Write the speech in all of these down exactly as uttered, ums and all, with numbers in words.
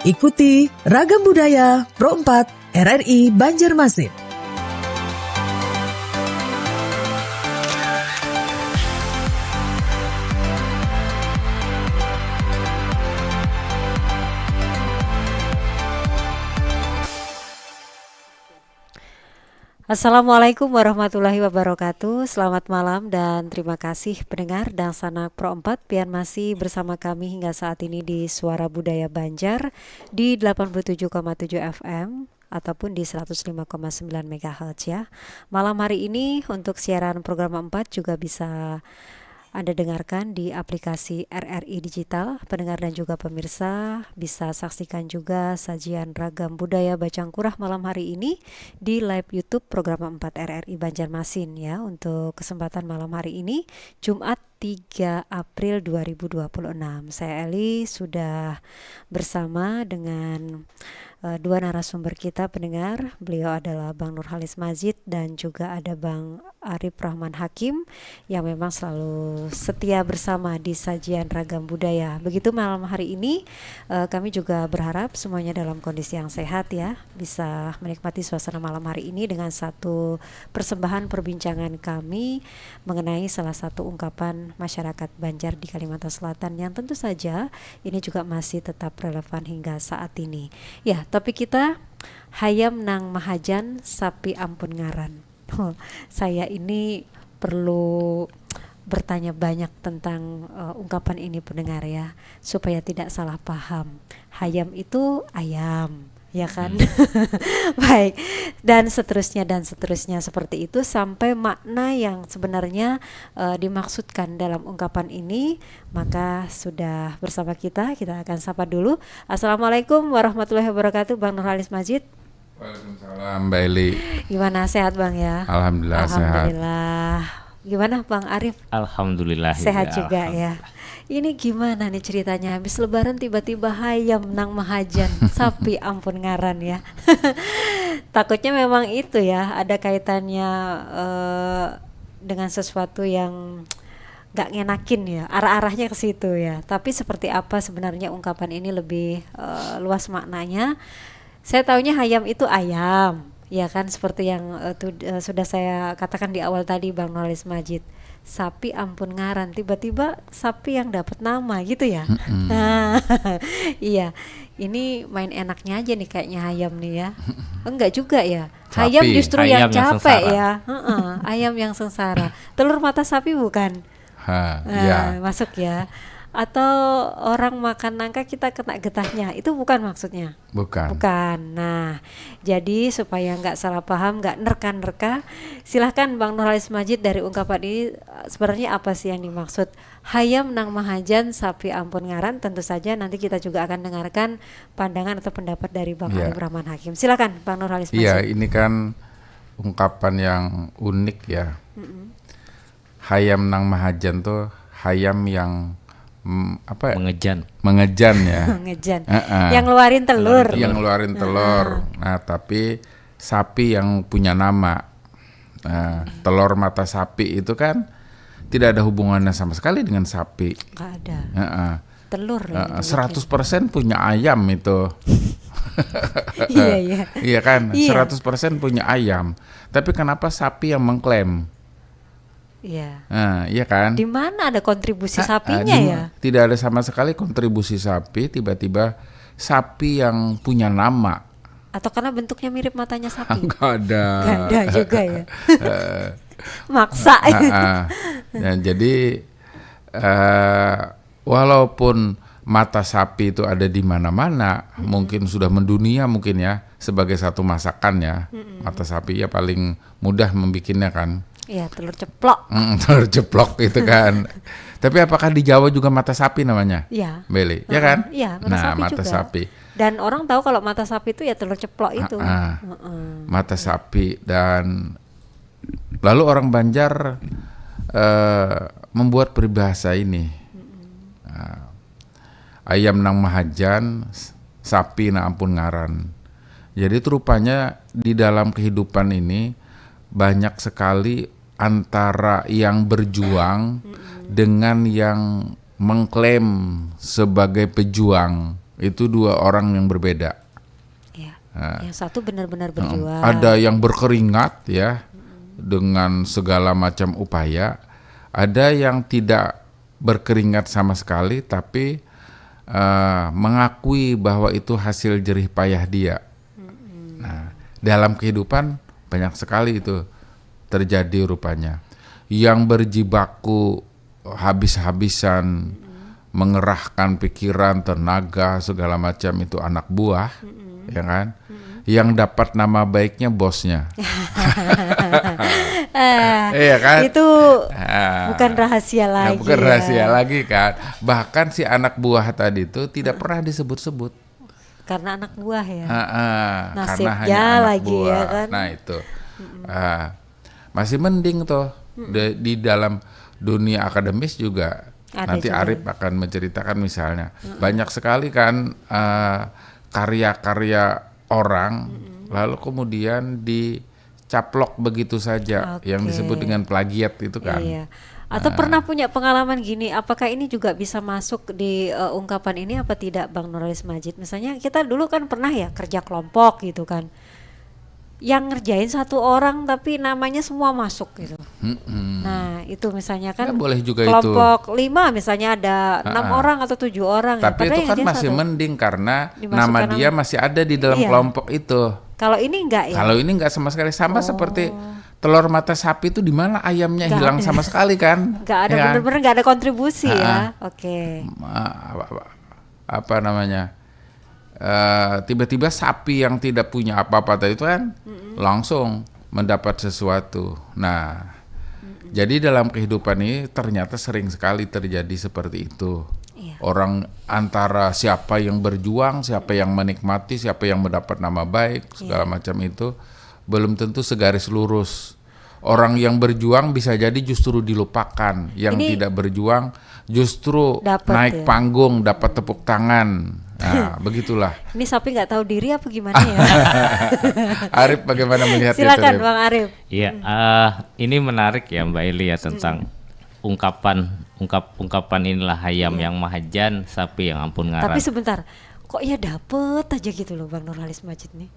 Ikuti Ragam Budaya Pro empat R R I Banjarmasin. Assalamualaikum warahmatullahi wabarakatuh. Selamat malam dan terima kasih pendengar Dangsanak Pro empat pian masih bersama kami hingga saat ini di Suara Budaya Banjar di delapan puluh tujuh koma tujuh F M ataupun di seratus lima koma sembilan megahertz ya. Malam hari ini untuk siaran program empat juga bisa Anda dengarkan di aplikasi R R I Digital. Pendengar dan juga pemirsa bisa saksikan juga sajian Ragam Budaya Bacang Kurah malam hari ini di live YouTube Program empat R R I Banjarmasin ya, untuk kesempatan malam hari ini, Jumat tiga April dua ribu dua puluh enam. Saya Eli sudah bersama dengan, eh, dua narasumber kita, pendengar. Beliau adalah Bang Nurhalis Majid dan juga ada Bang Arif Rahman Hakim yang memang selalu setia bersama di sajian Ragam Budaya. Begitu malam hari ini, eh, kami juga berharap semuanya dalam kondisi yang sehat ya, bisa menikmati suasana malam hari ini dengan satu persembahan perbincangan kami mengenai salah satu ungkapan masyarakat Banjar di Kalimantan Selatan yang tentu saja ini juga masih tetap relevan hingga saat ini. Ya, topik kita hayam nang mahajan, sapi ampun ngaran. Saya ini perlu bertanya banyak tentang, eh, ungkapan ini, pendengar ya, supaya tidak salah paham. Hayam itu ayam, ya kan? Hmm. Baik, dan seterusnya, dan seterusnya seperti itu, sampai makna yang sebenarnya, eh, dimaksudkan dalam ungkapan ini. Maka sudah bersama kita, kita akan sapa dulu. Assalamualaikum warahmatullahi wabarakatuh, Bang Nurhalis Majid. Waalaikumsalam, Mbak Eli. Gimana, sehat, Bang, ya? Alhamdulillah, sehat. Alhamdulillah. Gimana, Bang Arif? Alhamdulillah juga. Sehat juga, ya. Alhamdulillah. Ini gimana nih ceritanya? Habis Lebaran tiba-tiba hayam nang mahajan, sapi ampun ngaran, ya. Takutnya memang itu, ya, ada kaitannya, eh, dengan sesuatu yang nggak ngenakin, ya. Arah-arahnya ke situ, ya. Tapi seperti apa sebenarnya ungkapan ini lebih, eh, luas maknanya? Saya taunya hayam itu ayam, ya kan, seperti yang, eh, tu-, eh, sudah saya katakan di awal tadi, Bang Nurhalis Majid. Sapi ampun ngaran, tiba-tiba sapi yang dapat nama gitu ya. Mm-mm. Nah, iya. Ini main enaknya aja nih kayaknya hayam nih ya. Enggak juga ya. Hayam justru yang capek ya. Heeh, ayam yang sengsara. Telur mata sapi bukan? Ha, nah, ya. Masuk ya. Atau orang makan nangka kita kena getahnya. Itu bukan maksudnya. Bukan. Bukan. Nah, jadi supaya nggak salah paham, nggak nerka-nerka, silahkan Bang Nurhalis Majid, dari ungkapan ini, eh, sebenarnya apa sih yang dimaksud? Hayam nang mahajan, sapi ampun ngaran. Tentu saja nanti kita juga akan dengarkan pandangan atau pendapat dari Bang, ya, Arif Rahman Hakim. Silakan, Bang Nurhalis Majid. Iya, ini kan ungkapan yang unik ya. Mm-mm. Hayam nang mahajan tuh hayam yang, mm, apa? Mengejan. Mengejan ya. Mengejan. Heeh. Yang ngeluarin telur. Yang ngeluarin telur. Heeh. Nah, tapi sapi yang punya nama. Nah, telur mata sapi itu kan tidak ada hubungannya sama sekali dengan sapi. Nggak ada. Heeh. Telur ya, heeh, gitu, seratus persen punya ayam itu. Iya, iya. Iya kan? Iya. Seratus persen punya ayam. Tapi kenapa sapi yang mengklaim? Iya. Nah, iya kan? Di mana ada kontribusi sapinya ya? Tidak ada sama sekali kontribusi sapi, tiba-tiba sapi yang punya nama. Atau karena bentuknya mirip matanya sapi? Nggak ada. Nggak ada juga ya. Maksa. Nah, nah, jadi, eh, walaupun mata sapi itu ada di mana-mana, mm-mm, mungkin sudah mendunia mungkin ya, sebagai satu masakan ya. Mm-mm. Mata sapi ya paling mudah membikinnya kan. Iya, telur ceplok. Mm, telur ceplok itu kan. Tapi apakah di Jawa juga mata sapi namanya? Iya. Mbak Eli, ya kan? Heeh, iya, mata sapi juga. Nah, mata sapi. Dan orang tahu kalau mata sapi itu ya telur ceplok itu. Heeh. Heeh. Mata sapi dan lalu orang Banjar, eh, membuat peribahasa ini. Mm-mm. Nah, ayam nang mahajan, s-, sapi nang ampun ngaran. Jadi itu rupanya di dalam kehidupan ini banyak sekali antara yang berjuang, mm-mm, dengan yang mengklaim sebagai pejuang. Itu dua orang yang berbeda. Ya. Nah. Yang satu benar-benar berjuang. Ada yang berkeringat ya, dengan segala macam upaya. Ada yang tidak berkeringat sama sekali, tapi uh, mengakui bahwa itu hasil jerih payah dia. Nah, dalam kehidupan banyak sekali itu terjadi rupanya. Yang berjibaku habis-habisan, mengerahkan pikiran, tenaga, segala macam itu anak buah, ya kan? Yang dapat nama baiknya bosnya. Eh, Iya kan? Itu Ah. bukan rahasia Nah, lagi. bukan Ya. Rahasia lagi kan. Bahkan si anak buah tadi itu tidak pernah disebut-sebut. Karena anak buah ya. Heeh, karena Nasibnya hanya anak lagi buah. Ya kan. Nah itu. Ah, masih mending tuh di, di dalam dunia akademis juga. Ada Nanti juga. Arif akan menceritakan misalnya banyak sekali kan eh, karya-karya orang lalu kemudian dicaplok begitu saja yang Oke. Disebut dengan plagiat itu kan. Iya. Atau pernah punya pengalaman gini, apakah ini juga bisa masuk di eh, ungkapan ini apa tidak, Bang Nuralis Majid? Misalnya kita dulu kan pernah ya kerja kelompok gitu kan. Yang ngerjain satu orang tapi namanya semua masuk gitu. Mm-mm. Nah, itu misalnya kan Ya, boleh juga itu. Kelompok lima misalnya ada enam Ha-ha. orang atau tujuh orang. Ya. Tapi Padahal itu yang kan ngerjain masih satu. Mending karena Dimasukkan nama dia nama. masih ada di dalam Iya. Kelompok itu. Kalau ini enggak ya? Kalau ini nggak sama sekali, sama seperti telur mata sapi itu di mana ayamnya Nggak hilang ada. Sama sekali kan? Nggak ada, Ya kan? Bener-bener nggak ada kontribusi ya. Oke. Ma- apa, apa- apa namanya? Eh, tiba-tiba sapi yang tidak punya apa-apa tadi itu kan langsung mendapat sesuatu. Nah, jadi dalam kehidupan ini ternyata sering sekali terjadi seperti itu. Iya. Orang antara siapa yang berjuang, siapa yang menikmati, siapa yang mendapat nama baik, segala Iya. Macam itu belum tentu segaris lurus. Orang yang berjuang bisa jadi justru dilupakan, yang Ini tidak berjuang justru Dapat, naik ya. Panggung, dapat tepuk tangan. Nah, begitulah. Ini sapi nggak tahu diri apa gimana ya? Arif bagaimana melihat itu, Silakan Rif? Bang Arif. Iya, eh, ini menarik ya Mbak Eli ya tentang ungkapan ungkap ungkapan inilah ayam yang mahajan, sapi yang ampun ngaran. Tapi sebentar, kok ya dapet aja gitu loh Bang Nurhalis Majid nih?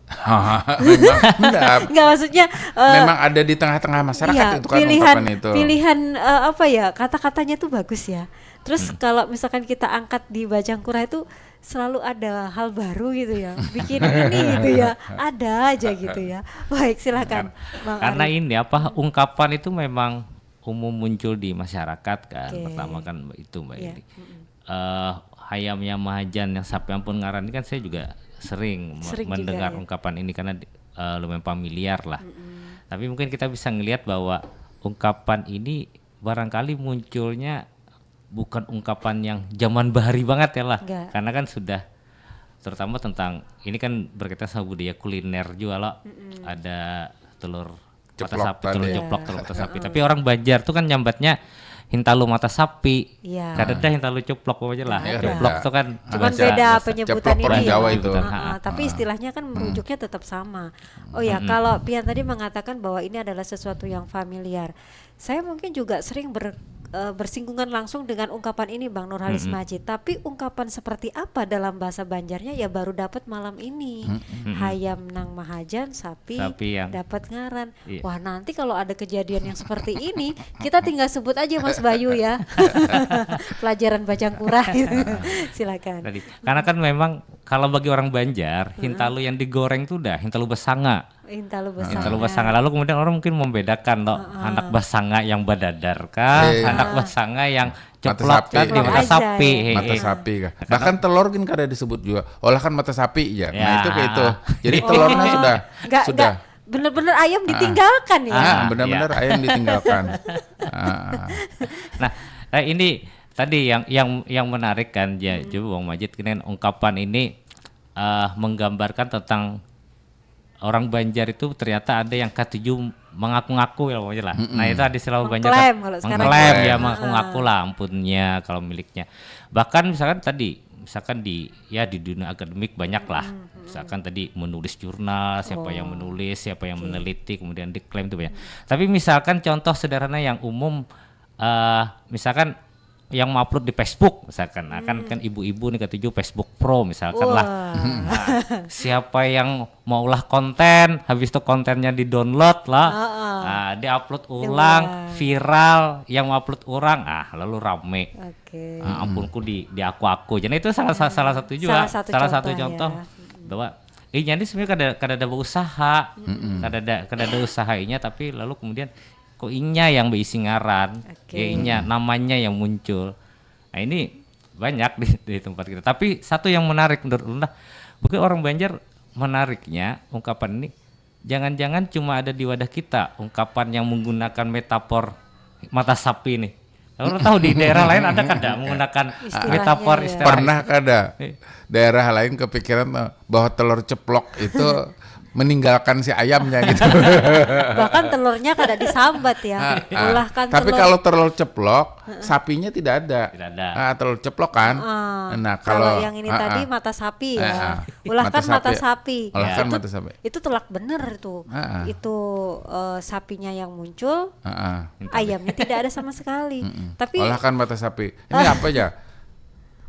Memang enggak. Enggak, maksudnya eh, Memang ada di tengah-tengah masyarakat iya, itu kan pilihan ungkapan itu. Pilihan eh, apa ya, kata-katanya tuh bagus ya. Terus kalau misalkan kita angkat di Bajangkurah itu selalu ada hal baru gitu ya, bikin ini gitu ya, ada aja gitu ya. Baik, silakan Bang Karena Arif. Ini apa, ungkapan itu memang umum muncul di masyarakat kan. Oke. Pertama kan itu Mbak Iya. Eli. Eh, ayamnya mahajan yang sapi ampun ngaran ini kan saya juga sering me- Sering juga, mendengar ya. Ungkapan ini karena eh, lumayan familiar lah. Tapi mungkin kita bisa ngelihat bahwa ungkapan ini barangkali munculnya bukan ungkapan yang zaman bahari banget ya lah. Enggak. Karena kan sudah, terutama tentang ini kan berkaitan sama budaya kuliner juga loh. Ada telur mata Ceplok sapi, tadi. Telur ceplok, telur mata sapi. Tapi orang Banjar tuh kan nyambatnya hintalu mata sapi. Iya. Kadada hintalu ceplok apa aja lah. Iya, Ceplok beda. tuh kan Cuman bahasa- beda bahasa- penyebutan Ceplok ini orang ya. Jawa Bahasa itu. Banjar. Ah, ah, tapi istilahnya kan merujuknya tetap sama. Oh ya, kalau Pian tadi mengatakan bahwa ini adalah sesuatu yang familiar. Saya mungkin juga sering ber- eh, bersinggungan langsung dengan ungkapan ini Bang Nurhalis Majid. Tapi ungkapan seperti apa dalam bahasa Banjarnya ya baru dapat malam ini. Hayam nang mahajan sapi, Sapi yang dapat ngaran. Iya. Wah, nanti kalau ada kejadian yang seperti ini, kita tinggal sebut aja Mas Bayu ya. Pelajaran Bajangkurah gitu. Silakan. Tadi. Karena kan memang kalau bagi orang Banjar, hintalu yang digoreng tuh udah hintalu basanga. Hintalu basanga. Hintalu basanga. Lalu kemudian orang mungkin membedakan loh, anak basanga yang badadar kah, Iya, iya. Anak basanga yang Mata ceplok sapi. kan di mata Ceplok aja, sapi. ya. He, Mata he. sapi kah? Bahkan telur kan kada disebut juga. Olah kan mata sapi ya. Nah, Ya. Itu kayak itu. Jadi Oh, telurnya sudah enggak, sudah enggak. Bener-bener ayam ditinggalkan ya. Ah, benar-benar Ya. Ayam ditinggalkan. Ah. Nah, eh, ini tadi yang yang yang menarik kan ya, coba Bang Majid, kini ungkapan ini eh, menggambarkan tentang orang Banjar itu ternyata ada yang katuju mengaku-ngaku ya pokoknya lah. Nah, itu ada istilah Banjar Mengklaim kan, kalau sekarang. Mengklaim ya, Mengklaim. mengaku-ngaku lah ampunnya kalau miliknya. Bahkan misalkan tadi, misalkan di ya di dunia akademik banyak lah. Misalkan tadi menulis jurnal, siapa yang menulis, siapa yang meneliti, kemudian diklaim itu banyak. Tapi misalkan contoh sederhana yang umum, eh, misalkan yang mau upload di Facebook misalkan. Nah, kan kan ibu-ibu nih ketujuh Facebook Pro misalkan lah. Nah, siapa yang mau ulah konten, habis itu kontennya di-download lah. Nah, di-upload ulang, viral, yang mau upload orang, ah lalu rame. Oke. Ah, ampunku di di aku-aku. Jadi itu salah sa- salah satu juga. Salah satu salah satu contoh, contoh ya. Bahwa eh jadi sebenarnya kada kada ada berusaha. Kada ada kada ada usaha inya tapi lalu kemudian kok inya yang berisi ngaran. Oke. Ya inya namanya yang muncul. Nah, ini banyak di, di tempat kita. Tapi satu yang menarik menurut ulun lah, mungkin orang Banjar menariknya ungkapan ini jangan-jangan cuma ada di wadah kita ungkapan yang menggunakan metafor mata sapi nih. Orang tahu di daerah lain ada kada menggunakan Istilahnya metafor ya. istilah Pernah kada Eh. daerah lain kepikiran eh, bahwa telur ceplok itu meninggalkan si ayamnya gitu. Bahkan telurnya kada disambat ya. Ah, ah. Ulahkan Tapi telur. Kalau telur ceplok, sapinya tidak ada. Tidak ada. Ah, telur ceplok kan. Ah, Nah, kalau kalau yang ini ah, tadi ah. mata sapi Ah, ya. ah. Ulahkan Mata mata sapi. sapi. Ulahkan itu, mata sapi. Itu telak bener tuh. Ah, ah. Itu eh, sapinya yang muncul, Ah, ah. ayamnya tidak ada sama sekali. Mm-mm. Tapi Olahkan mata sapi. Ini apa aja?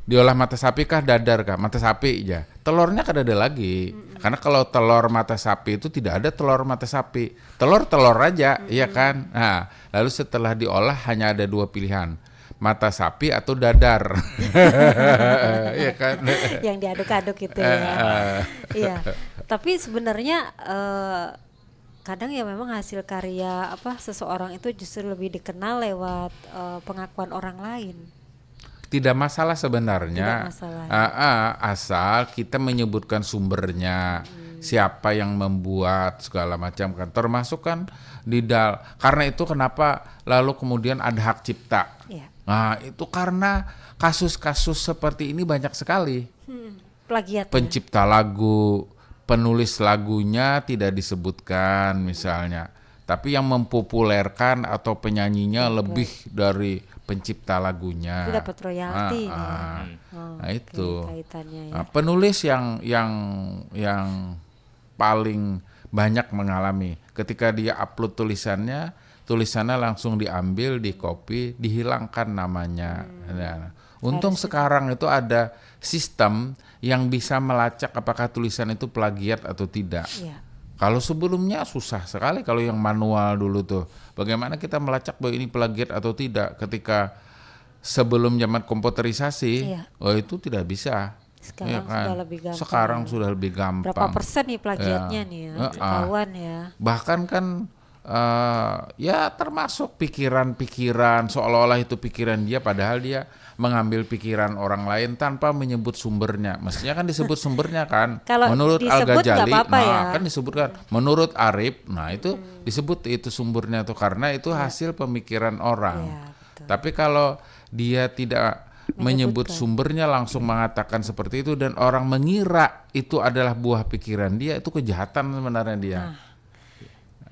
Diolah mata sapi kah dadar kah? Mata sapi aja. Telurnya kada ada lagi. Karena kalau telur mata sapi itu tidak ada telur mata sapi. Telur telur aja, iya kan? Nah, lalu setelah diolah hanya ada dua pilihan. Mata sapi atau dadar. Iya kan? Yang diaduk-aduk gitu ya. Iya. Tapi sebenarnya eh, kadang ya memang hasil karya apa seseorang itu justru lebih dikenal lewat eh, pengakuan orang lain. Tidak masalah sebenarnya. Tidak masalah. Ah, ah, asal kita menyebutkan sumbernya, siapa yang membuat segala macam kan. Termasuk kan di dal karena itu kenapa lalu kemudian ada hak cipta. Iya. Nah, itu karena kasus-kasus seperti ini banyak sekali. Plagiat. Ya? Pencipta lagu, penulis lagunya tidak disebutkan misalnya. Tapi yang mempopulerkan atau penyanyinya lebih dari pencipta lagunya. Itu dapat royalti, Ah, ya. ah. Oh, Nah, oke, itu. Kaitannya ya. Nah, penulis yang yang yang paling banyak mengalami ketika dia upload tulisannya, tulisannya langsung diambil, di copy, dihilangkan namanya. Nah, untung sekarang itu ada sistem yang bisa melacak apakah tulisan itu plagiat atau tidak. Iya. Kalau sebelumnya susah sekali kalau yang manual dulu tuh. Bagaimana kita melacak bahwa ini plagiat atau tidak ketika sebelum zaman komputerisasi? Iya. Oh, itu tidak bisa. Sekarang Iya kan? Sudah lebih gampang. Sekarang sudah lebih gampang. Berapa persen nih plagiatnya Ya. nih ya? Heeh. Ketahuan ya. Bahkan kan eh, ya termasuk pikiran-pikiran seolah-olah itu pikiran dia padahal dia mengambil pikiran orang lain tanpa menyebut sumbernya. Mestinya kan disebut sumbernya kan. Kalau Menurut disebut nggak Al-Ghazali, apa-apa nah, ya. Kan disebutkan menurut Arif, nah itu disebut itu sumbernya tuh karena itu hasil pemikiran orang. Iya, betul. Tapi kalau dia tidak menyebut Menyebutkan. Sumbernya langsung mengatakan seperti itu dan orang mengira itu adalah buah pikiran dia, itu kejahatan sebenarnya dia. Nah,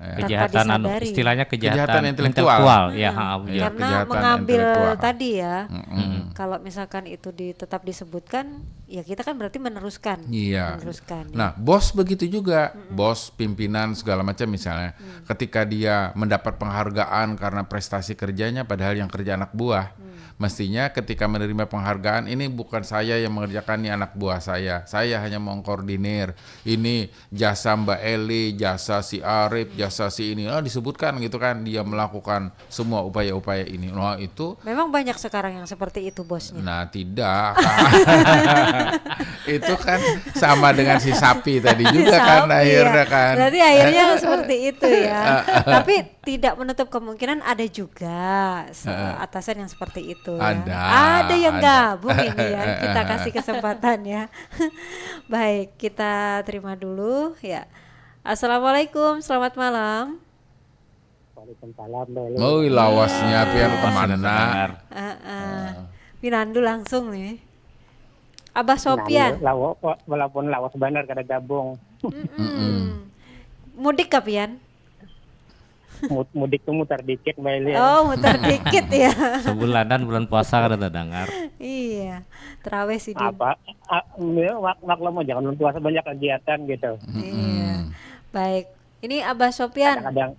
Ya. Kejahatan Tanpa anu disadari. Istilahnya kejahatan, Kejahatan intelektual. Ya, ha, betul. Iya, Karena kejahatan mengambil intelektual. Tadi ya. Mm-mm. Kalau misalkan itu di, tetap disebutkan, ya kita kan berarti meneruskan. Iya. Meneruskan. Ya. Nah, bos begitu juga, bos, pimpinan segala macam misalnya, ketika dia mendapat penghargaan karena prestasi kerjanya, padahal yang kerja anak buah, mestinya ketika menerima penghargaan ini bukan saya yang mengerjakan, ini anak buah saya, saya hanya mengkoordinir, ini jasa Mbak Eli, jasa si Arif, jasa si ini, oh, disebutkan gitu kan, dia melakukan semua upaya-upaya ini, nah itu Memang banyak sekarang yang seperti itu bosnya. Nah, tidak. Itu kan sama dengan si sapi tadi juga kan Sapi, akhirnya ya. Kan. Berarti akhirnya seperti itu ya. Tapi tidak menutup kemungkinan ada juga se- atasan yang seperti itu. Ya. Ada, Ada yang ada. Gabung ini ya. Kita kasih kesempatan ya. Baik, kita terima dulu ya. Assalamualaikum, selamat malam. Waalaikumsalam, Mbak Eli. Mau lawasnya pian kemana? Dengar. Ah, ah. Pinandu langsung nih. Abah Sopian. Lawo, walaupun lawas benar kada gabung. Mm-mm. Mudik kah pian? Mud- mudik tuh mutar dikit, Mbak Eli. Oh, muter dikit ya. Sebulanan bulan puasa kada terdengar. Iya. Terawih sih di. Apa? Ah, ya, mak maklum aja kan puasa banyak kegiatan gitu. Iya. Baik. Ini Abah Sopian. Kadang-kadang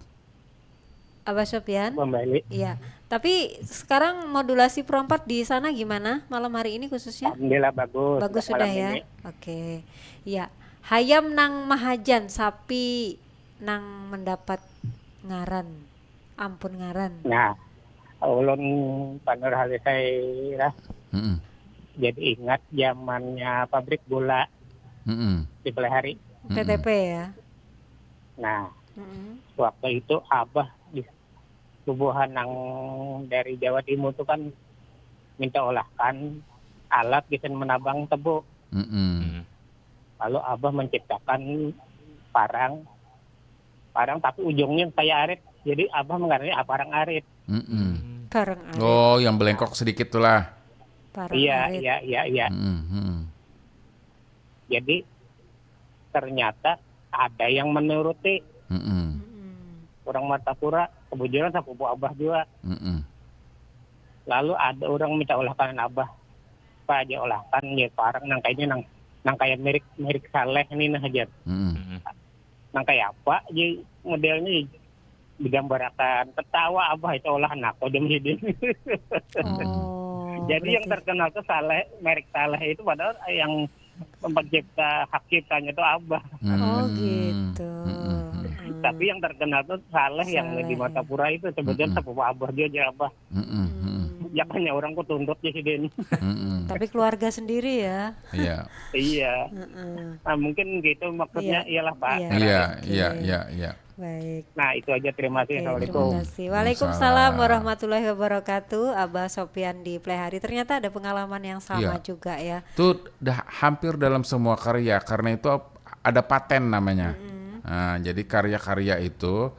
Abah Sopian. Mbak Eli. Iya. Tapi sekarang modulasi Pro empat di sana gimana malam hari ini khususnya? Alhamdulillah bagus. Bagus Untuk sudah malam ya. Ini. Oke. Ya, hayam nang mahajan, sapi nang mendapat ngaran. Ampun ngaran. Nah, ulun Pak Nurhalis saya lah Mm-mm. jadi ingat zamannya pabrik gula Mm-mm. di Pelihari. P T P ya. Nah, Mm-mm. waktu itu abah di bubuhan nang dari Jawa Timur tuh kan minta olahkan alat gasan menabang tebu. Mm-mm. Lalu abah menciptakan parang, parang tapi ujungnya kayak arit. Jadi abah mengarani parang arit. Mm-mm. Parang arit. Oh, yang belengkok sedikit tuh lah. Parang Iya, arit. Iya, iya, iya. Mm-mm. Mm-mm. Jadi ternyata ada yang menuruti Mm-mm. Mm-mm. orang Martapura. Kebetulan sepupu abah juga. Mm-mm. Lalu ada orang minta olahkan abah. Apa aja olahkan ya parang nang kayaknya nang nang kayak mirip mirip Saleh ini nah aja. Mm-mm. Nang kayak apa aja modelnya digambarakan ketawa abah itu olahan aku jam hidin. Oh. Jadi yang Berarti- terkenal tuh Saleh, merek Saleh itu padahal yang pencipta hak ciptanya tuh abah. Oh Mm. gitu. Mm-mm. Mm. Tapi yang terkenal tuh Saleh yang Saleh, di ya. Martapura itu sebetulnya Mm-mm. sepupu abah dia aja abah. Mm-mm. Mm-mm. Ya kan ya orang ku tuntut ya hidin. Mm-mm. Tapi keluarga sendiri ya. Iya. Iya. Heeh. Nah, mungkin gitu maksudnya Iya. Iyalah Pak. Iya. Iya, Oke. Iya, iya, iya. Baik. Nah itu aja terima kasih. Oke, Assalamualaikum. Terima kasih. Waalaikumsalam warahmatullahi wabarakatuh. Abah Sopian di Plehari. Ternyata ada pengalaman yang sama Iya. juga ya. Itu dah hampir dalam semua karya karena itu ada paten namanya. Nah, jadi karya-karya itu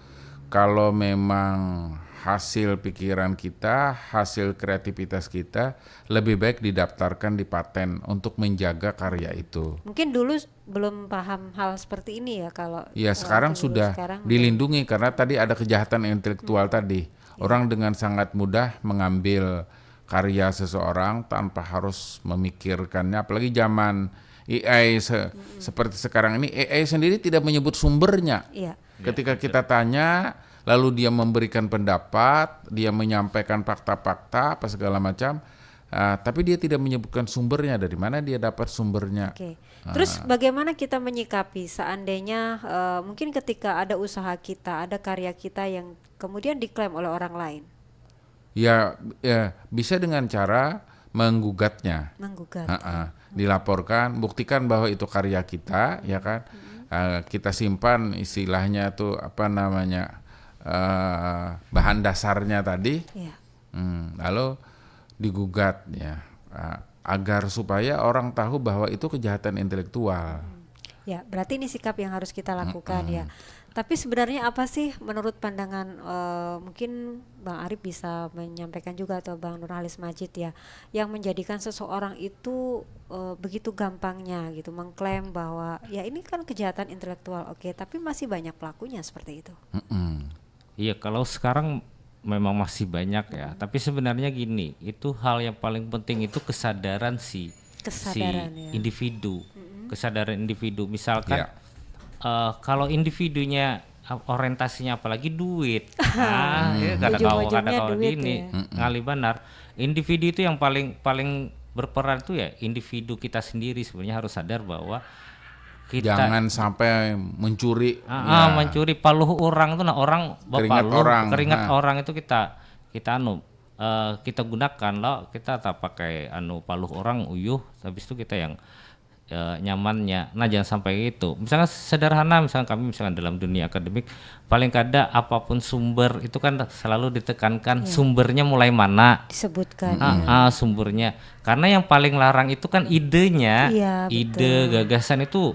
kalau memang hasil pikiran kita, hasil kreativitas kita lebih baik didaftarkan di paten untuk menjaga karya itu. Mungkin dulu s- belum paham hal seperti ini ya kalau Ya, eh, sekarang dulu, sudah sekarang udah- dilindungi karena tadi ada kejahatan intelektual tadi. Orang dengan sangat mudah mengambil karya seseorang tanpa harus memikirkannya. Apalagi zaman A I se- seperti sekarang ini, A I sendiri tidak menyebut sumbernya. Iya. Ketika kita tanya, lalu dia memberikan pendapat, dia menyampaikan fakta-fakta apa segala macam, ah, tapi dia tidak menyebutkan sumbernya, dari mana dia dapat sumbernya. Oke. Terus bagaimana kita menyikapi seandainya eh, mungkin ketika ada usaha kita, ada karya kita yang kemudian diklaim oleh orang lain, Ya, ya, bisa dengan cara menggugatnya. Menggugat. Ha-ha. Dilaporkan, buktikan bahwa itu karya kita, ya kan? Eh, kita simpan istilahnya tuh apa namanya eh, bahan dasarnya tadi, Iya. Hmm, lalu digugat ya, eh, agar supaya orang tahu bahwa itu kejahatan intelektual. Ya, berarti ini sikap yang harus kita lakukan ya. Tapi sebenarnya apa sih menurut pandangan eh, mungkin Bang Arif bisa menyampaikan juga atau Bang Nurhalis Majid ya, yang menjadikan seseorang itu eh, begitu gampangnya gitu mengklaim bahwa ya ini kan kejahatan intelektual, oke, tapi masih banyak pelakunya seperti itu. Mm-mm. Iya, kalau sekarang memang masih banyak ya. Tapi sebenarnya gini, itu hal yang paling penting itu kesadaran si Kesadaran, si ya. individu, kesadaran individu. Misalkan Ya. eh, kalau individunya eh, orientasinya apalagi duit, nah, ya, kada kawa, Ujung-ujungnya kada kawa duit, dini, ya. ngalih banar. Individu itu yang paling paling berperan tuh ya individu kita sendiri sebenarnya harus sadar bahwa kita Jangan sampai mencuri. Ah, ah, mencuri paluh orang tuh, nah, orang Keringat bapaluh, orang, keringat nah. Orang itu kita kita anu eh, kita gunakan loh, kita tak pakai anu paluh orang uyuh, habis itu kita yang eh, nyamannya. Nah, jangan sampai itu. Misalnya sederhana, misalnya kami misalnya dalam dunia akademik, paling kada apapun sumber itu kan selalu ditekankan sumbernya mulai mana. Disebutkan. Ah, ah, sumbernya. Karena yang paling larang itu kan idenya, Iya, ide, betul. Gagasan itu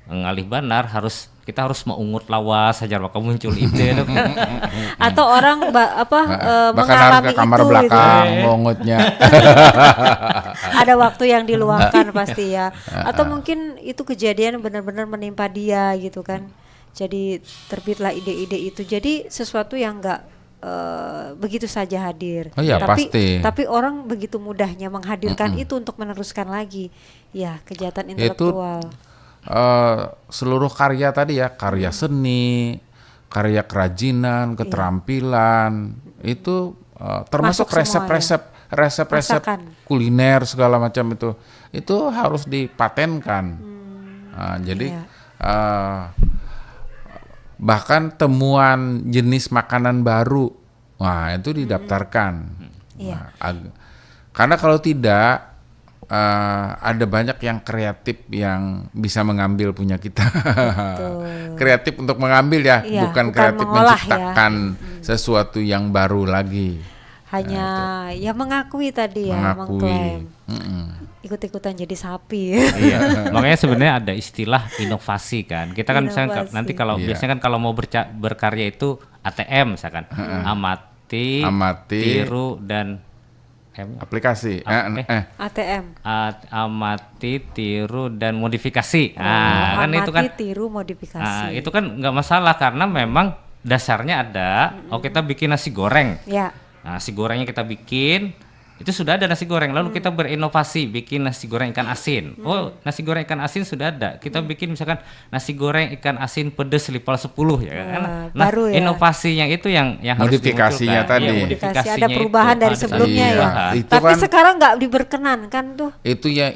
ngalih banar harus kita harus meungut lawas hajar maka muncul ide itu kan. Atau orang ba- apa eh, Bahkan harus mengalami ke kamar itu gitu. Belakang, mongotnya. Ada waktu yang diluangkan pasti ya. Atau mungkin itu kejadian benar-benar menimpa dia gitu kan. Jadi terbitlah ide-ide itu. Jadi sesuatu yang enggak eh, begitu saja hadir. Oh iya, tapi, pasti. Tapi orang begitu mudahnya menghadirkan itu untuk meneruskan lagi. Ya, kejahatan Yaitu intelektual. eh, seluruh karya tadi ya, karya seni, karya kerajinan, keterampilan, itu uh, termasuk resep-resep resep-resep kuliner segala macam itu itu harus dipatenkan. Hmm, nah, jadi iya. Uh, bahkan temuan jenis makanan baru, nah itu didaftarkan. Hmm. Iya. Nah, karena kalau tidak uh, ada banyak yang kreatif yang bisa mengambil punya kita. Kreatif untuk mengambil ya, iya, bukan kreatif mengolah, menciptakan ya. Hmm. Sesuatu yang baru lagi. Hanya nah, ya mengakui tadi ya, mengakui. Mengklaim. Mm-mm. Ikut-ikutan jadi sapi. Iya. Makanya sebenarnya ada istilah inovasi kan. Kita kan inovasi. Misalnya nanti kalau iya. Biasanya kan kalau mau berca- berkarya itu A T M misalkan. Mm-mm. Amati, amati, tiru dan M. Aplikasi. Eh, eh. A T M. At- amati, tiru dan modifikasi. Oh, nah, kan itu kan tiru modifikasi. Nah, itu kan nggak masalah karena memang dasarnya ada. Mm-mm. Oh, kita bikin nasi goreng. Ya. Nah, nasi gorengnya kita bikin, itu sudah ada nasi goreng. Lalu hmm. Kita berinovasi, bikin nasi goreng ikan asin. Hmm. Oh, nasi goreng ikan asin sudah ada. Kita hmm. Bikin misalkan nasi goreng ikan asin pedes level sepuluh ya kan. Wah, nah, baru ya. Inovasinya itu yang yang harus modifikasinya tadi. Ya, modifikasinya ada perubahan itu, dari ada sebelumnya ya. Perubahan. Itu tapi kan, sekarang nggak diperkenankan tuh. Itu yang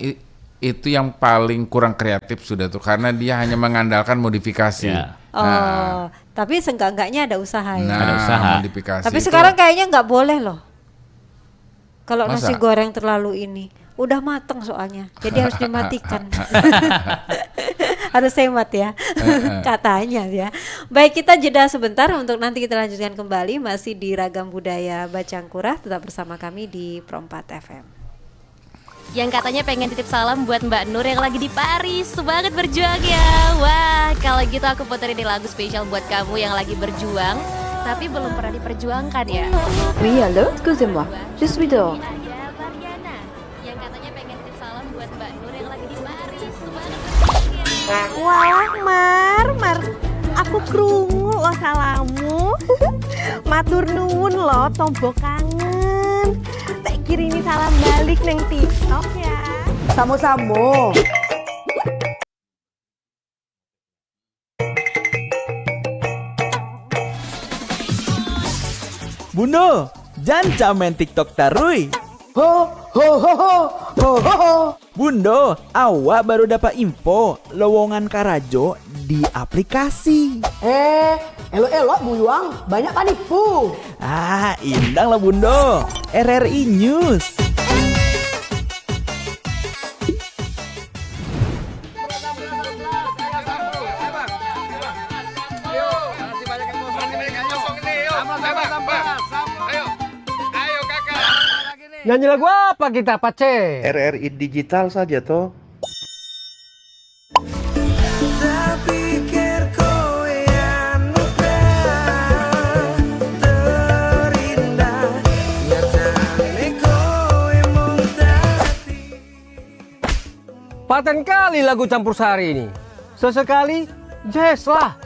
itu yang paling kurang kreatif sudah tuh karena dia hanya mengandalkan modifikasi. Ya. Oh, nah. Tapi seenggak-enggaknya ada usaha ya. Nah, ada usaha. Modifikasi. Tapi itu. Sekarang kayaknya nggak boleh loh. Kalau nasi goreng terlalu ini, udah mateng soalnya. Jadi harus dimatikan. Harus hemat ya. Katanya ya. Baik, kita jeda sebentar untuk nanti kita lanjutkan kembali masih di Ragam Budaya Bacangkurah. Tetap bersama kami di Pro empat F M. Yang katanya pengen titip salam buat Mbak Nur yang lagi di Paris. Semangat berjuang ya. Wah, kalau gitu aku puterin nih lagu spesial buat kamu yang lagi berjuang tapi belum pernah diperjuangkan ya. Oui, allô, excusez-moi, je suis dehors. Ada Mariana yang katanya pengen titip salam buat Mbak Nur yang lagi di Paris. Semangat berjuang ya. Walah, Mar, Mar. Aku krungu loh salammu. Matur nuwun loh, tombo kangen. Tak kirimi salam balik neng TikTok ya. Samo-samo. Bundo, janca main TikTok tarui. Ho, ho, ho, ho, ho, ho, ho. Bundo, awak baru dapat info lowongan karajo di aplikasi. Eh, elok-elok buyuang, banyak panipu. Ah, indang lah Bundo. R R I News. Nyanyi lagu apa kita, Pace? R R I Digital saja, toh. Tapikir kowe anugerah terindah, nyatane kowe mung dadi. Paten kali lagu campur sari ini. Sesekali jazz lah.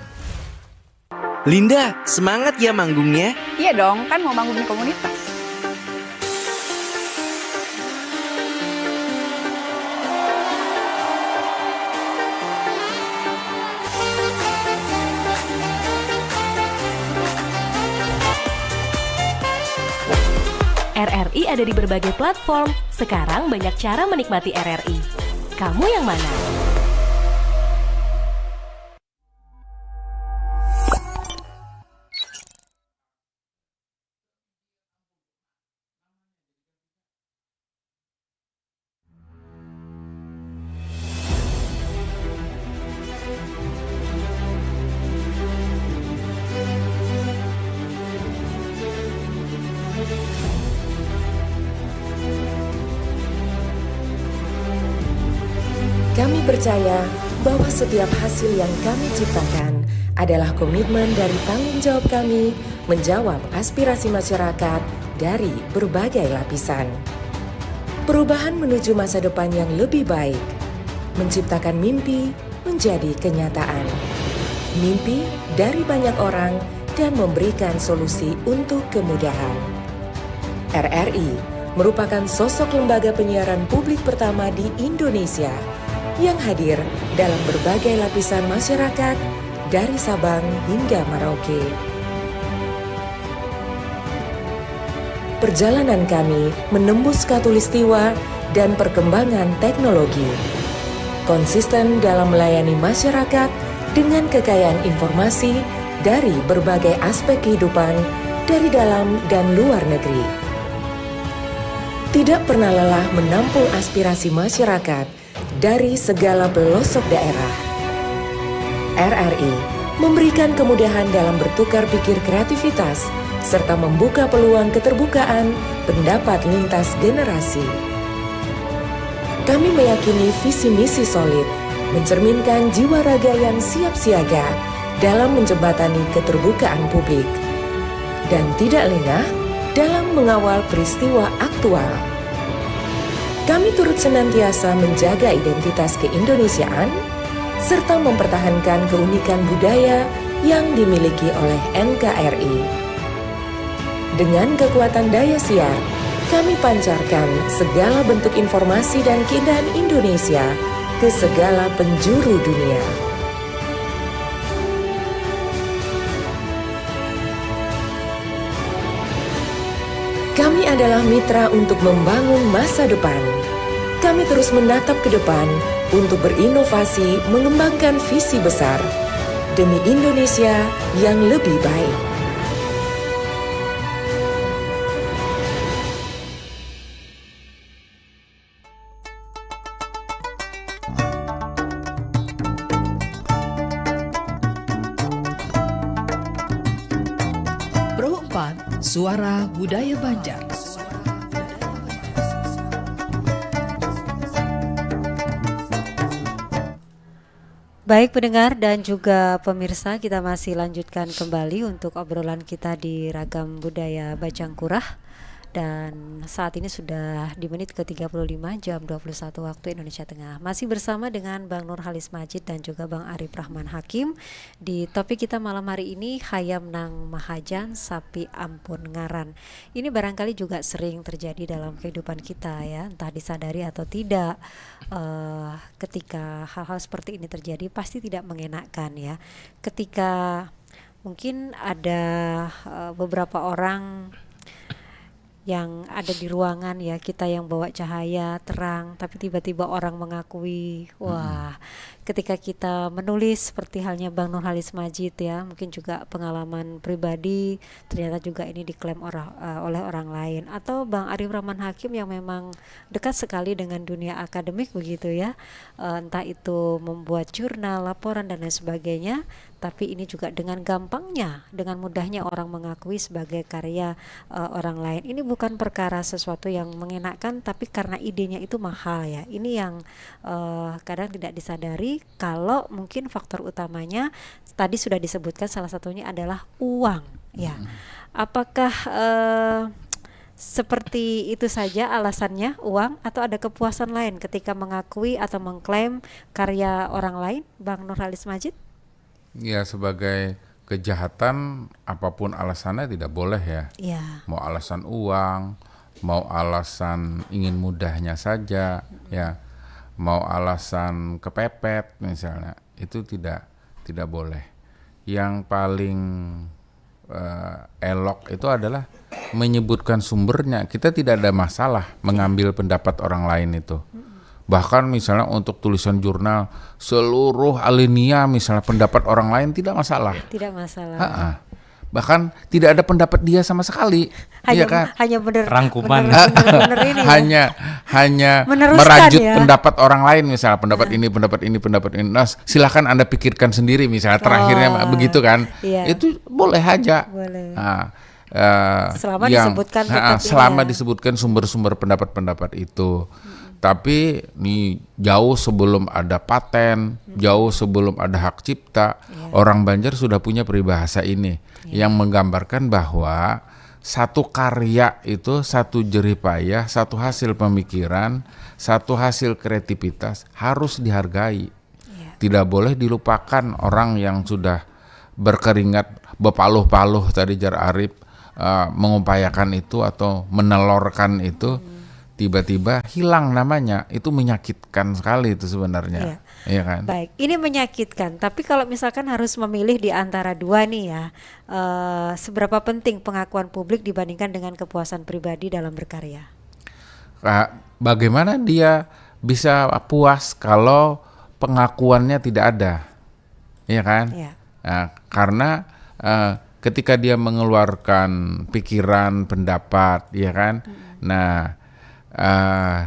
Linda, semangat ya manggungnya. Iya dong, kan mau manggung di komunitas. R R I ada di berbagai platform. Sekarang banyak cara menikmati R R I. Kamu yang mana? Kami percaya bahwa setiap hasil yang kami ciptakan adalah komitmen dari tanggung jawab kami menjawab aspirasi masyarakat dari berbagai lapisan. Perubahan menuju masa depan yang lebih baik, menciptakan mimpi menjadi kenyataan. Mimpi dari banyak orang dan memberikan solusi untuk kemudahan. R R I merupakan sosok lembaga penyiaran publik pertama di Indonesia yang hadir dalam berbagai lapisan masyarakat, dari Sabang hingga Merauke. Perjalanan kami menembus khatulistiwa dan perkembangan teknologi. Konsisten dalam melayani masyarakat dengan kekayaan informasi dari berbagai aspek kehidupan dari dalam dan luar negeri. Tidak pernah lelah menampung aspirasi masyarakat dari segala pelosok daerah. R R I memberikan kemudahan dalam bertukar pikir kreativitas serta membuka peluang keterbukaan pendapat lintas generasi. Kami meyakini visi misi solid mencerminkan jiwa raga yang siap siaga dalam menjembatani keterbukaan publik dan tidak lengah dalam mengawal peristiwa aktual. Kami turut senantiasa menjaga identitas keindonesiaan serta mempertahankan keunikan budaya yang dimiliki oleh N K R I. Dengan kekuatan daya siar, kami pancarkan segala bentuk informasi dan keindahan Indonesia ke segala penjuru dunia. Kami adalah mitra untuk membangun masa depan. Kami terus menatap ke depan untuk berinovasi, mengembangkan visi besar demi Indonesia yang lebih baik. Pro empat, Suara Budaya Banjar. Baik pendengar dan juga pemirsa, kita masih lanjutkan kembali untuk obrolan kita di Ragam Budaya Bajang Kurah. Dan saat ini sudah di menit ke tiga puluh lima, jam dua puluh satu waktu Indonesia Tengah. Masih bersama dengan Bang Nurhalis Majid dan juga Bang Arif Rahman Hakim di topik kita malam hari ini, hayam nang mahajan sapi ampun ngaran. Ini barangkali juga sering terjadi dalam kehidupan kita ya, entah disadari atau tidak. Eh, ketika hal-hal seperti ini terjadi, pasti tidak mengenakan ya. Ketika mungkin ada, eh, beberapa orang yang ada di ruangan ya, kita yang bawa cahaya terang, tapi tiba-tiba orang mengakui, wah, ketika kita menulis seperti halnya Bang Nurhalis Majid ya, mungkin juga pengalaman pribadi, ternyata juga ini diklaim orang, eh, oleh orang lain. Atau Bang Arif Rahman Hakim yang memang dekat sekali dengan dunia akademik begitu ya. Eh, entah itu membuat jurnal, laporan dan lain sebagainya, tapi ini juga dengan gampangnya, dengan mudahnya orang mengakui sebagai karya, eh, orang lain. Ini bukan perkara sesuatu yang mengenakan, tapi karena idenya itu mahal ya. Ini yang, eh, kadang tidak disadari kalau mungkin faktor utamanya tadi sudah disebutkan, salah satunya adalah uang ya. Apakah, eh, seperti itu saja alasannya, uang, atau ada kepuasan lain ketika mengakui atau mengklaim karya orang lain, Bang Nurhalis Majid? Ya, sebagai kejahatan, apapun alasannya tidak boleh ya. Ya. Mau alasan uang, mau alasan ingin mudahnya saja, ya, mau alasan kepepet misalnya, itu tidak tidak boleh. Yang paling eh, elok itu adalah menyebutkan sumbernya. Kita tidak ada masalah mengambil pendapat orang lain itu. Bahkan misalnya untuk tulisan jurnal, seluruh alinea misalnya pendapat orang lain tidak masalah. Tidak masalah. Ha-ha. Bahkan tidak ada pendapat dia sama sekali. Hanya, Iya kan? Hanya bener, Rangkuman. bener, bener, bener ini ya. hanya hanya Meneruskan, merajut ya. Pendapat orang lain, misalnya pendapat ini, pendapat ini, pendapat ini. Nah, silakan Anda pikirkan sendiri, misalnya terakhirnya Oh, begitu kan. Iya. Itu boleh aja. Boleh. Nah, eh, Selama yang- disebutkan nah, tetap ini selama ya. Disebutkan sumber-sumber pendapat-pendapat itu. Tapi ini jauh sebelum ada paten, jauh sebelum ada hak cipta, Iya. orang Banjar sudah punya peribahasa ini yang menggambarkan bahwa satu karya itu, satu jerih payah, satu hasil pemikiran, satu hasil kreativitas harus dihargai. Iya. Tidak boleh dilupakan orang yang sudah berkeringat, bepaluh-paluh tadi, jar Arif, eh, mengupayakan itu atau menelorkan itu. tiba-tiba hilang namanya, itu menyakitkan sekali itu sebenarnya. Iya. Iya kan? Baik, ini menyakitkan. Tapi kalau misalkan harus memilih di antara dua nih ya, eh, seberapa penting pengakuan publik dibandingkan dengan kepuasan pribadi dalam berkarya? Ka- Bagaimana dia bisa puas kalau pengakuannya tidak ada? Iya kan? Iya. Nah, karena eh, ketika dia mengeluarkan pikiran, pendapat, ya kan? Nah, eh,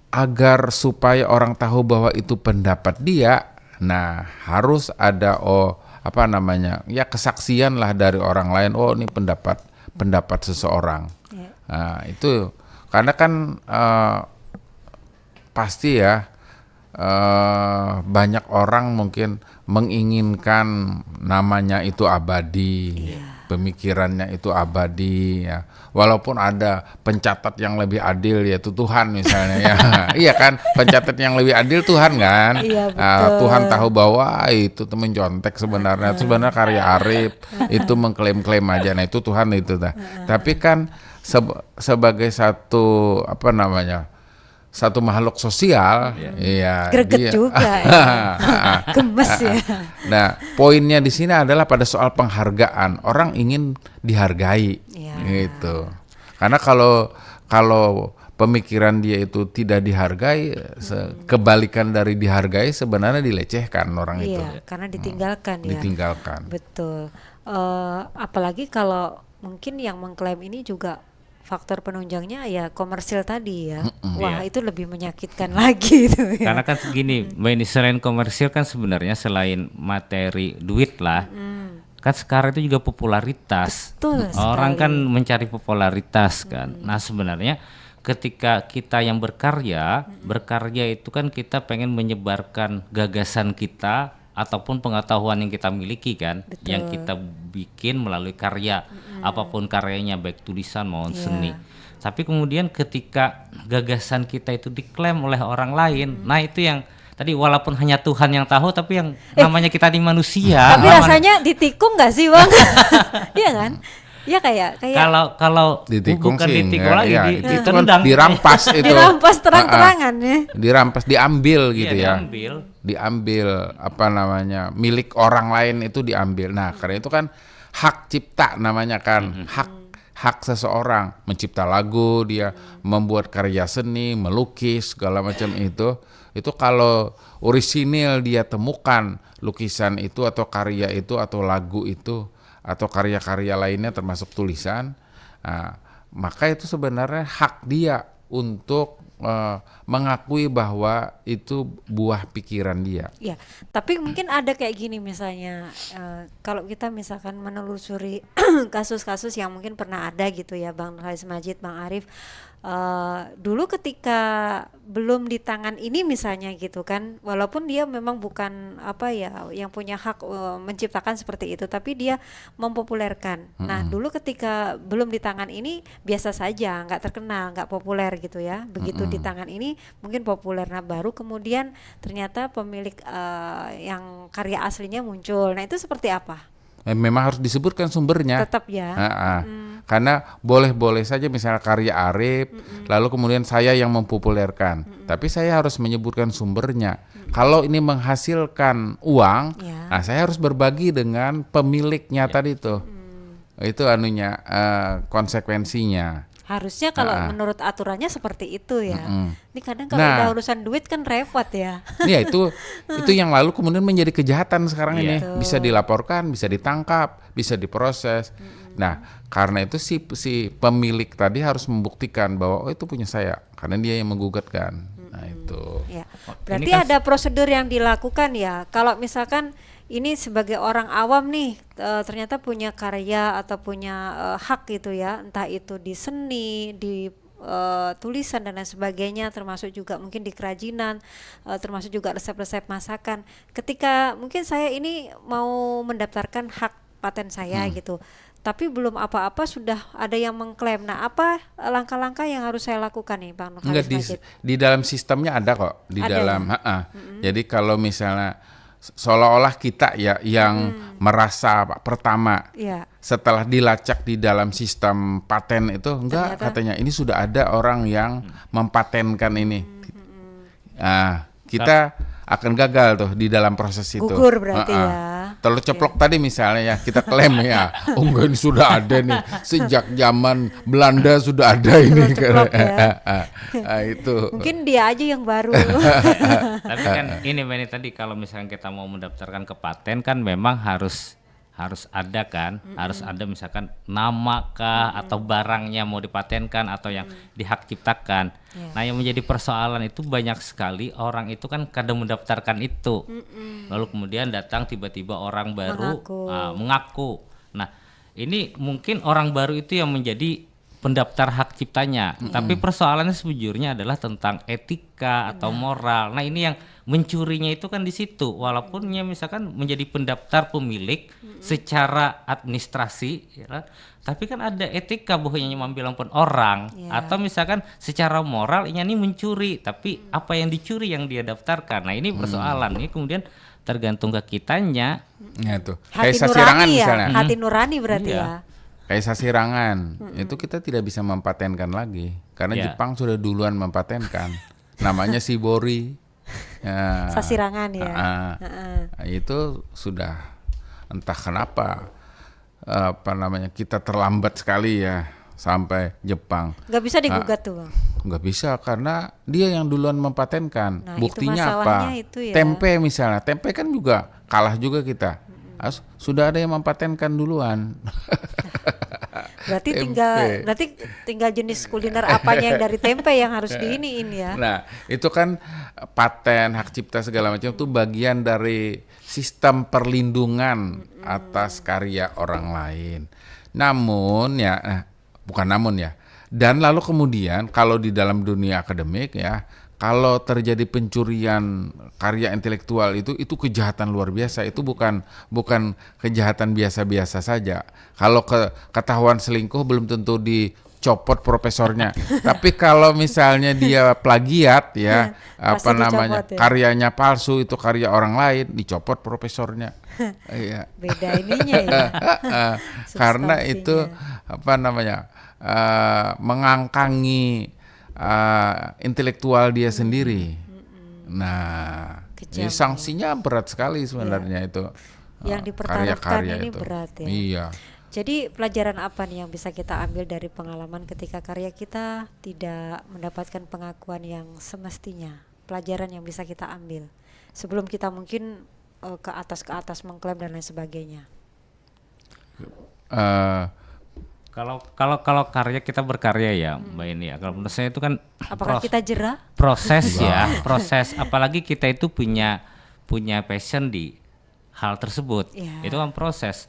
agar supaya orang tahu bahwa itu pendapat dia, nah, harus ada, oh, apa namanya, ya, kesaksian lah dari orang lain, oh, ini pendapat pendapat seseorang. Iya. Nah, itu karena kan eh, pasti ya, eh, banyak orang mungkin menginginkan namanya itu abadi, pemikirannya itu abadi, ya. Walaupun ada pencatat yang lebih adil, yaitu Tuhan misalnya, ya. Iya kan? Pencatat yang lebih adil Tuhan kan? Iya, Ah, betul. Tuhan tahu bahwa itu tuh mencontek sebenarnya. Itu sebenarnya karya Arif, itu mengklaim-klaim aja. Nah, itu Tuhan itu dah. Tapi kan seb- sebagai satu, apa namanya, satu makhluk sosial, iya, Greget dia- juga ya. Gemes ya. Nah, poinnya di sini adalah pada soal penghargaan. Orang ingin dihargai, Iya. gitu. Karena kalau kalau pemikiran dia itu tidak dihargai, se- kebalikan dari dihargai sebenarnya dilecehkan orang itu, Iya, karena ditinggalkan ya. Ditinggalkan. Betul. Eh, apalagi kalau mungkin yang mengklaim ini juga faktor penunjangnya ya komersil tadi ya. Wah, Iya. Itu lebih menyakitkan lagi itu ya. Karena kan segini, Mbak Ini, selain komersil kan sebenarnya selain materi duit lah, kan sekarang itu juga popularitas. Betul Orang sekali. Kan mencari popularitas kan. Nah, sebenarnya ketika kita yang berkarya, berkarya itu kan kita pengen menyebarkan gagasan kita ataupun pengetahuan yang kita miliki kan, Betul. Yang kita bikin melalui karya, apapun karyanya, baik tulisan maupun Iya. Seni. Tapi kemudian ketika gagasan kita itu diklaim oleh orang lain, nah, itu yang tadi, walaupun hanya Tuhan yang tahu, tapi yang namanya kita di manusia. Tapi rasanya ditikung nggak sih, Bang? Iya kan? Iya, kayak kayak Kalau kalau Ditikung bukan sih ditikung enggak, lagi, ya, di- itu kan ditendang. Dirampas itu. Dirampas terang-terangan ya. Dirampas, diambil gitu Iya, ya. Diambil. Diambil, apa namanya, milik orang lain itu diambil. Nah, karena itu kan hak cipta namanya kan, hak hak seseorang mencipta lagu, dia membuat karya seni, melukis, segala macam itu. Itu kalau orisinil dia temukan lukisan itu atau karya itu atau lagu itu atau karya-karya lainnya termasuk tulisan, nah, maka itu sebenarnya hak dia untuk eh, mengakui bahwa itu buah pikiran dia. Ya, tapi mungkin ada kayak gini misalnya, eh, kalau kita misalkan menelusuri kasus-kasus yang mungkin pernah ada gitu ya, Bang Nurhalis Majid, Bang Arif, eh, dulu ketika belum di tangan ini misalnya gitu kan, walaupun dia memang bukan apa ya yang punya hak eh, menciptakan seperti itu, tapi dia mempopulerkan. Nah, dulu ketika belum di tangan ini biasa saja, nggak terkenal, nggak populer gitu ya. Begitu di tangan ini mungkin populer. Nah, baru kemudian ternyata pemilik eh, yang karya aslinya muncul. Nah, itu seperti apa? Eh, memang harus disebutkan sumbernya. Tetap ya. Ha-ha. Karena boleh-boleh saja misalnya karya Arif, lalu kemudian saya yang mempopulerkan. Tapi saya harus menyebutkan sumbernya. Kalau ini menghasilkan uang, Ya. Nah, saya harus berbagi dengan pemiliknya tadi tuh. Itu anunya, eh, konsekuensinya. Harusnya kalau menurut aturannya seperti itu ya. Ini kadang kalau Nah. Udah urusan duit kan repot ya. Ya, itu itu yang lalu kemudian menjadi kejahatan sekarang Iya. Ini. Betul. Bisa dilaporkan, bisa ditangkap, bisa diproses. Nah, karena itu si si pemilik tadi harus membuktikan bahwa, oh, itu punya saya, karena dia yang menggugat kan. Nah, itu. Ya. Ini Berarti kan ada prosedur yang dilakukan ya. Kalau misalkan ini sebagai orang awam nih, eh, ternyata punya karya atau punya eh, hak gitu ya, entah itu di seni, di eh, tulisan dan lain sebagainya, termasuk juga mungkin di kerajinan, eh, termasuk juga resep-resep masakan. Ketika mungkin saya ini mau mendaftarkan hak paten saya gitu, tapi belum apa-apa sudah ada yang mengklaim. Nah, apa eh, langkah-langkah yang harus saya lakukan nih, Bang Nurhalis Enggak, di Majid? Di dalam sistemnya ada kok, di Ada dalam, ya? Ha-ha. Jadi kalau misalnya se- seolah-olah kita ya yang merasa apa, pertama, Iya. setelah dilacak di dalam sistem paten itu, enggak, katanya ini sudah ada orang yang mempatenkan ini. Ah, kita akan gagal tuh di dalam proses itu. Gugur berarti Heeh. Ya. Telur ceplok tadi misalnya ya, kita klaim ya, oh enggak, ini sudah ada nih, sejak zaman Belanda sudah ada ini. Telur ceplok ya. Ah, itu. Mungkin dia aja yang baru. Tapi kan ini Mbak Eni, tadi kalau misalnya kita mau mendaftarkan ke paten kan memang harus harus ada kan, harus ada misalkan nama kah atau barangnya mau dipatenkan atau yang dihak ciptakan. Ya. Nah, yang menjadi persoalan itu banyak sekali orang itu kan kadang mendaftarkan itu. Lalu kemudian datang tiba-tiba orang baru Mengaku. ah, mengaku. Nah, ini mungkin orang baru itu yang menjadi pendaftar hak ciptanya. Tapi persoalannya sejujurnya adalah tentang etika atau moral. Nah, ini yang mencurinya itu kan di situ. Walaupun dia misalkan menjadi pendaftar pemilik secara administrasi, ya kan? Tapi kan ada etika bahwa inya mambilang pun orang Ya. atau misalkan secara moral inya ini mencuri, tapi apa yang dicuri yang dia daftarkan. Nah, ini persoalan. Ini kemudian tergantung ke kitanya. Ya tuh. Hati Kayak sasirangan nurani ya, misalnya. hati nurani berarti Iya. Ya. Kayak sasirangan, itu kita tidak bisa mempatenkan lagi karena Ya. Jepang sudah duluan mempatenkan. Namanya Shibori. Ya. Sasirangan ya. Ah, Heeh. Itu sudah entah kenapa apa namanya, kita terlambat sekali ya sampai Jepang. Nggak bisa digugat tuh, Bang. Nggak bisa karena dia yang duluan mempatenkan. Nah, itu Buktinya apa? masalahnya itu ya. Tempe misalnya, tempe kan juga kalah juga kita. Harus sudah ada yang mempatenkan duluan. Berarti Tempe. tinggal berarti tinggal jenis kuliner apanya yang dari tempe yang harus diiniin ya. Nah, itu kan paten, hak cipta segala macam itu bagian dari sistem perlindungan atas karya orang lain. Namun ya, eh, bukan namun ya. Dan lalu kemudian kalau di dalam dunia akademik ya, kalau terjadi pencurian karya intelektual itu, itu kejahatan luar biasa. Itu bukan bukan kejahatan biasa-biasa saja. Kalau ke, ketahuan selingkuh belum tentu dicopot profesornya. Tapi kalau misalnya dia plagiat ya, Ya, apa pasti namanya, dicopot ya. Karyanya palsu, itu karya orang lain, dicopot profesornya. Iya. Beda ininya ya. Heeh. Karena Substansinya. Itu apa namanya, eh, mengangkangi eh, intelektual dia sendiri. Nah, Kejam, jadi sanksinya berat sekali sebenarnya itu. Yang Eh, dipertaruhkan karya-karya ini itu. Berat ya. Iya. Jadi pelajaran apa nih yang bisa kita ambil dari pengalaman ketika karya kita tidak mendapatkan pengakuan yang semestinya? Pelajaran yang bisa kita ambil sebelum kita mungkin eh, ke atas ke atas mengklaim dan lain sebagainya. Eh, Kalau kalau kalau karya kita berkarya ya, Mbak Eni ya. Kalau menurut saya itu kan Apakah pros- kita jerah? proses ya, proses. Apalagi kita itu punya punya passion di hal tersebut. Iya. Itu kan proses.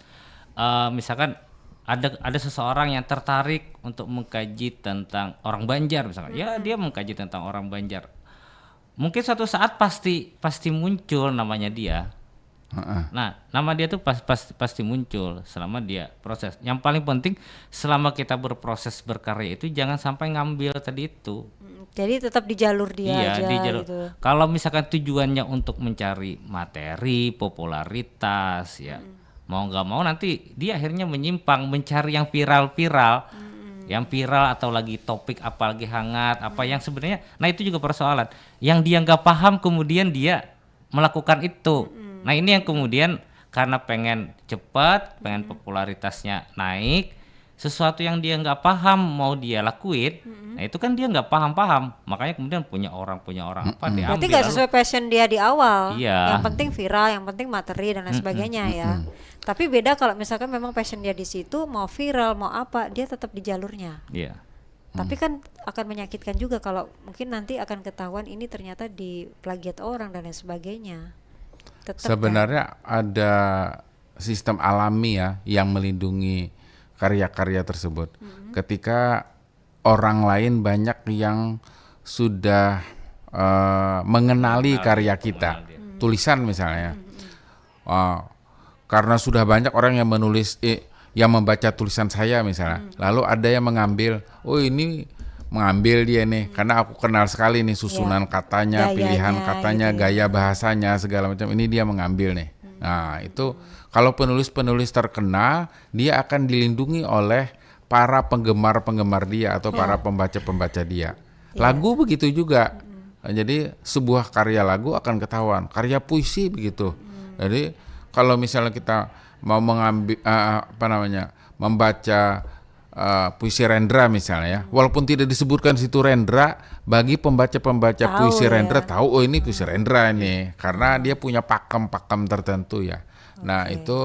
Eh, misalkan ada ada seseorang yang tertarik untuk mengkaji tentang orang Banjar misalkan. Ya, dia mengkaji tentang orang Banjar. Mungkin suatu saat pasti pasti muncul namanya dia. heeh. Nah, nama dia tuh pas, pas, pasti muncul selama dia proses. Yang paling penting selama kita berproses berkarya itu jangan sampai ngambil tadi itu. Mm, Jadi tetap di jalur dia Iya, aja di jalur. Gitu. Kalau misalkan tujuannya untuk mencari materi, popularitas, ya mau nggak mau nanti dia akhirnya menyimpang mencari yang viral-viral, yang viral atau lagi topik apa lagi hangat, apa yang sebenarnya, nah itu juga persoalan. Yang dia nggak paham kemudian dia melakukan itu. Nah ini yang kemudian karena pengen cepat, pengen popularitasnya naik, sesuatu yang dia nggak paham mau dia lakuin, nah itu kan dia nggak paham-paham, makanya kemudian punya orang punya orang apa Berarti diambil. nggak Lalu- sesuai passion dia di awal. Iya. Yang penting viral, yang penting materi dan lain sebagainya ya. Tapi beda kalau misalkan memang passion dia di situ, mau viral, mau apa, dia tetap di jalurnya. Iya. Tapi kan akan menyakitkan juga kalau mungkin nanti akan ketahuan ini ternyata diplagiat orang dan lain sebagainya. Tetap kan? Sebenarnya ada sistem alami ya yang melindungi karya-karya tersebut. Ketika orang lain banyak yang sudah eh, mengenali karya kita, tulisan misalnya. Ah, karena sudah banyak orang yang menulis, eh, yang membaca tulisan saya misalnya, lalu ada yang mengambil, oh ini mengambil dia nih, karena aku kenal sekali nih susunan katanya, Gayanya pilihan katanya, gitu ya. Gaya bahasanya segala macam, ini dia mengambil nih. Nah, itu kalau penulis-penulis terkenal, dia akan dilindungi oleh para penggemar-penggemar dia atau para pembaca-pembaca dia. Ya. Lagu begitu juga. Jadi sebuah karya lagu akan ketahuan, karya puisi begitu. Jadi kalau misalnya kita mau mengambil eh, apa namanya? Membaca eh, puisi Rendra misalnya ya. Walaupun tidak disebutkan situ Rendra, bagi pembaca-pembaca Tahu, puisi ya. Rendra tahu, oh, ini puisi Rendra ini karena dia punya pakem-pakem tertentu ya. Nah, Oke. Itu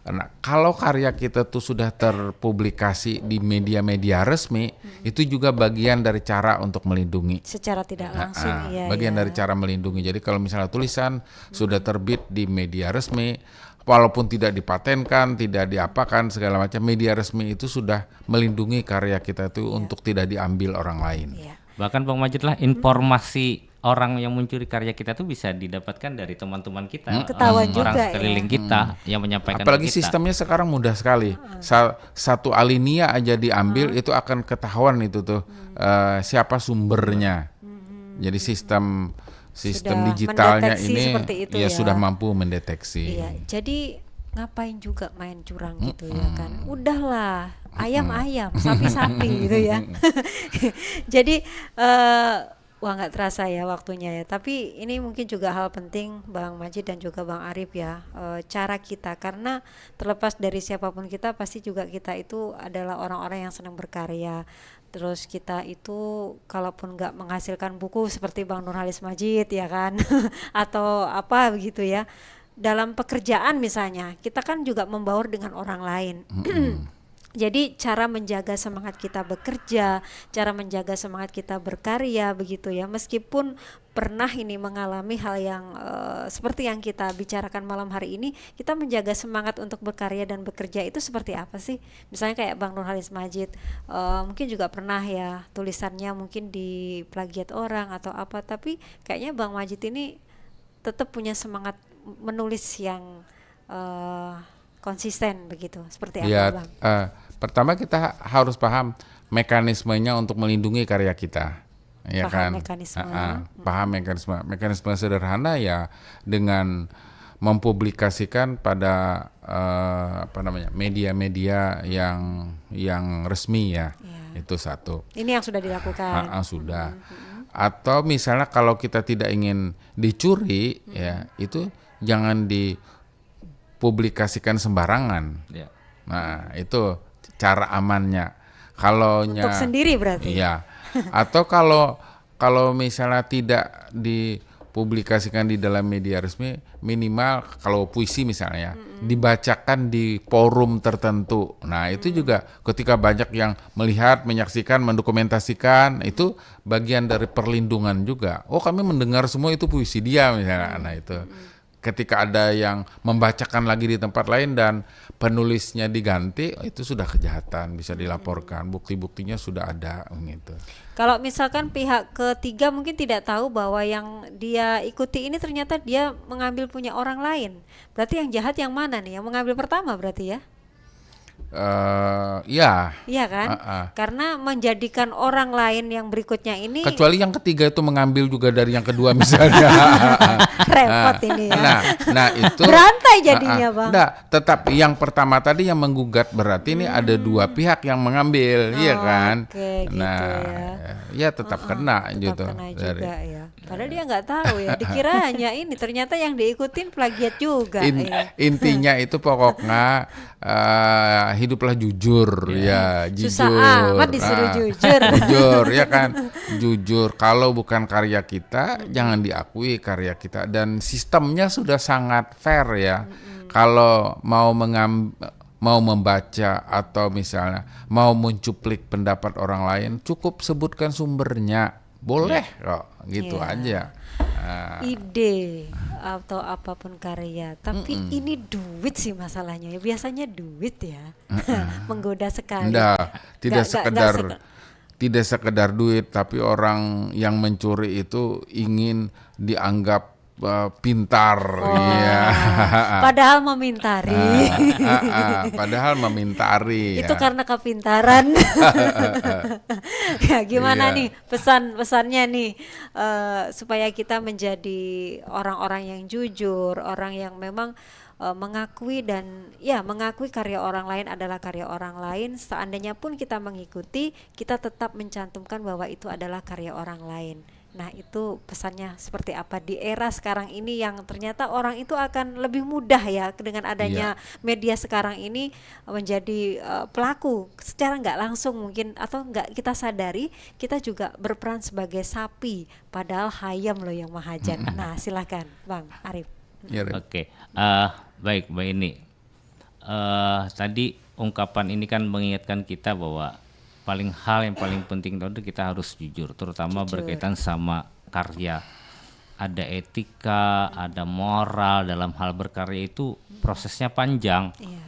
nah, kalau karya kita tuh sudah terpublikasi di media-media resmi, itu juga bagian dari cara untuk melindungi. Secara tidak langsung, Ah, iya. bagian Ya. Dari cara melindungi. Jadi kalau misalnya tulisan sudah terbit di media resmi, walaupun tidak dipatenkan, tidak diapakan segala macam, media resmi itu sudah melindungi karya kita itu untuk tidak diambil orang lain. Iya. Bahkan Bang Majid lah, informasi orang yang mencuri karya kita tuh bisa didapatkan dari teman-teman kita, Ketahuan orang juga, sekeliling ya. Kita yang menyampaikan Apalagi ke kita. Sistemnya sekarang mudah sekali. Sa- satu alinea aja diambil, itu akan ketahuan itu tuh eh, siapa sumbernya. Jadi sistem sistem Sudah digitalnya mendeteksi ini seperti itu, ya ya. Sudah mampu mendeteksi. Iya, jadi ngapain juga main curang gitu ya kan? Udahlah, ayam-ayam, sapi-sapi gitu ya. Jadi eh wah, nggak terasa ya waktunya ya. Tapi ini mungkin juga hal penting, Bang Majid dan juga Bang Arif ya. Eh, cara kita, karena terlepas dari siapapun kita, pasti juga kita itu adalah orang-orang yang senang berkarya. Terus kita itu kalaupun nggak menghasilkan buku seperti Bang Nurhalis Majid ya kan, atau apa begitu ya, dalam pekerjaan misalnya, kita kan juga membaur dengan orang lain. Jadi cara menjaga semangat kita bekerja, cara menjaga semangat kita berkarya begitu ya, meskipun pernah ini mengalami hal yang eh, seperti yang kita bicarakan malam hari ini, kita menjaga semangat untuk berkarya dan bekerja itu seperti apa sih? Misalnya kayak Bang Nurhalis Majid, eh, mungkin juga pernah ya tulisannya mungkin diplagiat orang atau apa, tapi kayaknya Bang Majid ini tetap punya semangat menulis yang eh, konsisten begitu. Seperti apa, Ya, Bang? eh, pertama kita ha- harus paham mekanismenya untuk melindungi karya kita. Ya Paham kan? mekanisme. Ah, ah, paham mekanisme. Mekanisme sederhana ya dengan mempublikasikan pada eh, apa namanya? Media-media yang yang resmi ya. Ya. Itu satu. Ini yang sudah dilakukan. Ah, ah, sudah. Atau misalnya kalau kita tidak ingin dicuri ya, itu jangan dipublikasikan sembarangan. Ya. Nah, itu cara amannya. Kalau Untuk sendiri berarti. Iya. Atau kalau kalau misalnya tidak dipublikasikan di dalam media resmi, minimal kalau puisi misalnya dibacakan di forum tertentu. Nah, itu juga ketika banyak yang melihat, menyaksikan, mendokumentasikan, itu bagian dari perlindungan juga. Oh, kami mendengar semua itu puisi dia misalnya. Nah, itu ketika ada yang membacakan lagi di tempat lain dan penulisnya diganti, itu sudah kejahatan, bisa dilaporkan, bukti-buktinya sudah ada gitu. Kalau misalkan pihak ketiga mungkin tidak tahu bahwa yang dia ikuti ini ternyata dia mengambil punya orang lain, berarti yang jahat yang mana nih? Yang mengambil pertama berarti ya? Eh, ya. Iya kan? Ah, ah. Karena menjadikan orang lain yang berikutnya ini Kecuali yang ketiga itu mengambil juga dari yang kedua misalnya. Repot ini ya. Nah, nah itu Berantai jadinya, Ah, ah. Bang. Nah, tetap yang pertama tadi yang menggugat, berarti ini ada dua pihak yang mengambil, iya kan? Oke, gitu Nah, ya. Ya tetap kena Tetap gitu kena dari juga ya. Padahal dia nggak tahu ya. Dikiranya ini ternyata yang diikutin plagiat juga. In- Iya. Intinya itu pokoknya eh, hiduplah jujur ya, jujur. Susah amat disuruh Ah, jujur. Jujur ya kan, jujur. Kalau bukan karya kita, jangan diakui karya kita. Dan sistemnya sudah sangat fair ya. Kalau mau mengam mau membaca atau misalnya mau mencuplik pendapat orang lain, cukup sebutkan sumbernya. Boleh kok, gitu Iya. Aja. Nah, Ide atau apapun karya, tapi ini duit sih masalahnya ya. Biasanya duit ya. Menggoda sekali. Nggak, tidak Nggak- nggak- sekedar nggak seke- tidak sekedar duit, tapi orang yang mencuri itu ingin dianggap uh, pintar. Wah. Iya. Padahal memintari. Ah, ah, ah, padahal memintari. Itu Ya. Karena kepintaran. Ya, gimana Iya. nih pesan-pesannya nih, eh, supaya kita menjadi orang-orang yang jujur, orang yang memang eh, mengakui dan ya mengakui karya orang lain adalah karya orang lain. Seandainya pun kita mengikuti, kita tetap mencantumkan bahwa itu adalah karya orang lain. Nah, itu pesannya seperti apa di era sekarang ini yang ternyata orang itu akan lebih mudah ya dengan adanya Iya. Media sekarang ini menjadi eh, pelaku secara nggak langsung mungkin atau nggak kita sadari, kita juga berperan sebagai sapi padahal hayam loh yang mahajan. Nah, silakan Bang Arif. Ya, Rin. Oke, eh, baik Mbak Ini. Eh, tadi ungkapan ini kan mengingatkan kita bahwa paling hal yang paling penting itu kita harus jujur, terutama Jujur. Berkaitan sama karya. Ada etika, ada moral dalam hal berkarya itu prosesnya panjang. Iya.